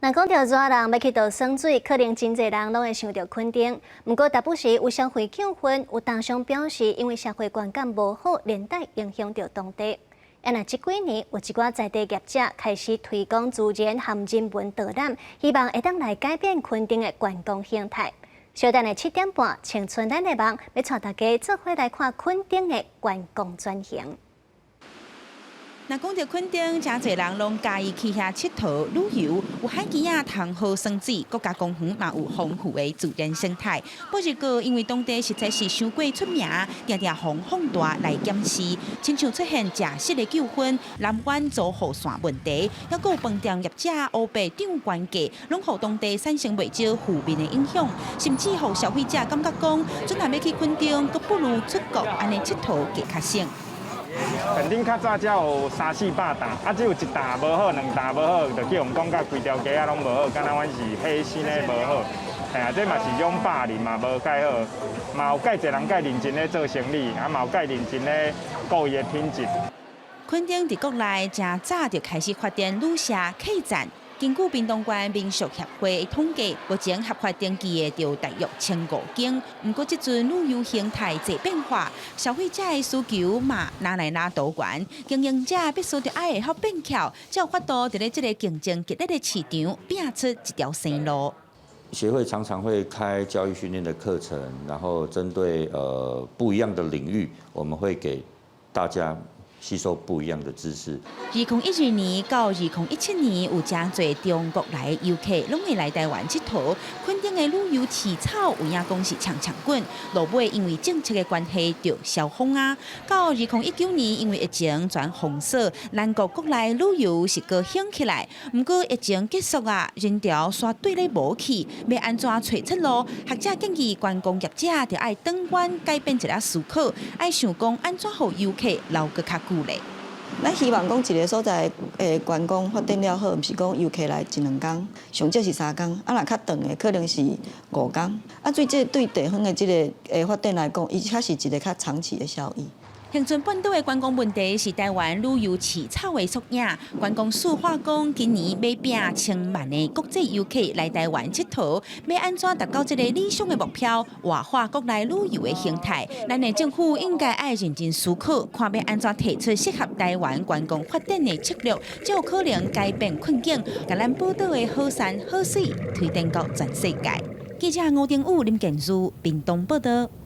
若講著熱人欲去佗耍水，可能真濟人攏會想著墾丁。毋過，逐不時有消費糾紛，有廠商表示，因為社會觀感無好，連帶影響著當地。啊，若這幾年有一寡在地業者開始推廣自然和人文導覽，希望會當來改變墾丁的觀光形態。小等下7點半，青春咱的夢，欲帶大家做伙來看墾丁的觀光轉型。若講著墾丁，誠濟人攏佮意去遐𨑨迌旅遊，有海墘仔通好耍水，國家公園嘛有豐富的自然生態。不過，因為當地實在是傷過出名，定定予放大來檢視，親像出現食食的糾紛、南灣租予線問題，猶閣有飯店業者烏白漲懸價，攏予當地產生袂少負面的影響，甚至予消費者感覺講，陣若欲去墾丁，閣不如出國按呢𨑨迌會較省。墾丁較早才有三四百棟，啊，只有一棟無好，兩棟無好，就去予人講甲規條街仔攏無好，敢若阮是黑心的無好。嘿啊，這嘛是一種霸凌嘛，無蓋好，嘛有蓋濟人蓋認真咧做生理，啊嘛有蓋認真咧顧伊的品質。墾丁佇國內誠早就開始發展旅社客棧。根據屏東縣民宿協會統計，目前合法登記的就大約1500間。毋過這陣旅遊形態濟變化，消費者的需求嘛愈來愈多元，經營者必須著愛會曉變巧，才有法度佇咧這個競爭激烈的市場，拚出一條生路。協會常常會開教育訓練的課程，然後針對不一樣的領域，我們會給大家吸收不一樣的知識。2012年到2017年，有誠濟中國來的遊客攏會來台灣𨑨迌。墾丁的旅遊市草有影講是衝衝滾，落尾因為政策的關係就消風啊。到2019年，因為疫情全封鎖，咱國國內旅遊是閣興起來。毋過疫情結束啊，人潮煞對咧無去，欲按怎揣出路？學者建議觀光業者著愛轉彎改變一下思考，愛想講按怎予遊客留閣較久咧。咱希望講一个所在的觀光發展了好，毋是講遊客來一兩工，上少是3工，啊若較長的可能是5工。啊，對這對地方的這个發展來講，伊較是一个較長期的效益。恆春半島的觀光問題是台灣旅遊市草的縮影。觀光署話講，今年欲拚千萬的國際遊客來台灣𨑨迌，欲按怎達到這个理想的目標，活化國內旅遊的形態，咱的政府應該愛認真思考，看欲按怎提出適合台灣觀光發展的策略，才有可能改變困境，共咱寶島的好山好水推展到全世界。記者吳定武、林建書，屏東報導。